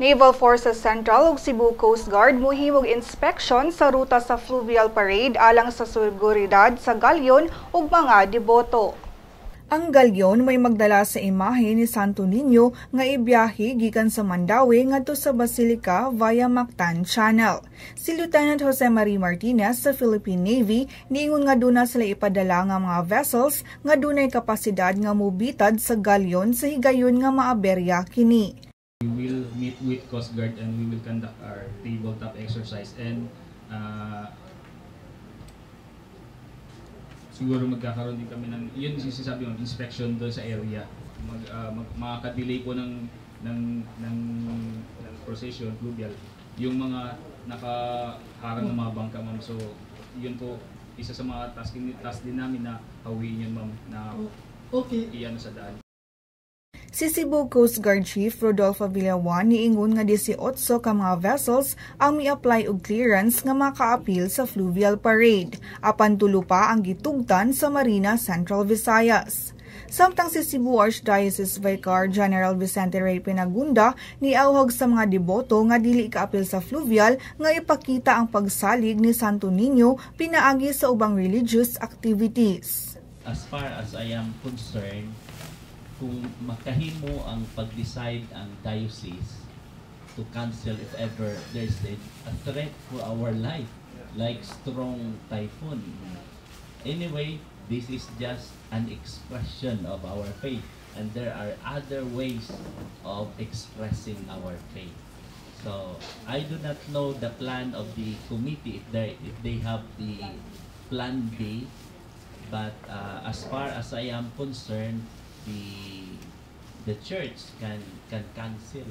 Naval Forces Central ug Cebu Coast Guard mohimog inspection sa ruta sa Fluvial Parade alang sa seguridad sa galyon ug mga deboto. Ang galyon may magdala sa imahe ni Santo Niño nga ibiyahe gikan sa Mandaue ngadto sa Basilica via Mactan Channel. Si Lieutenant Jose Marie Martinez sa Philippine Navy niingon nga duna sila ipadala nga mga vessels nga dunay kapasidad nga mobitad sa galyon sa higayon nga maaberya kini. We will meet with Coast Guard and we will conduct our tabletop exercise and siguro magkakaroon din kami ng yun sinasabi mo, inspection doon sa area, makaka-delay po ng procession fluvial yung mga nakaharang ng mga bangka, ma'am. So yun po isa sa mga task din namin na hawiin yun, ma'am, na iano sa daan. Si Cebu Coast Guard Chief Rodolfo Villajuan niingon nga 18 ka mga vessels ang mi-apply og clearance nga makaapil sa Fluvial Parade. Apan tulo pa ang gitugtan sa Marina Central Visayas. Samtang si Cebu Archdiocese Vicar General Vicente Ray Penagunda niawhag sa mga deboto nga dili kaapil sa fluvial nga ipakita ang pagsalig ni Santo Niño pinaagi sa ubang religious activities. As far as I am concerned, kung makahimo ang pag-decide ang diocese to cancel if ever there's a threat for our life, like strong typhoon. Anyway, this is just an expression of our faith, and there are other ways of expressing our faith. So, I do not know the plan of the committee if they have the plan B, but as far as I am concerned, the church can cancel.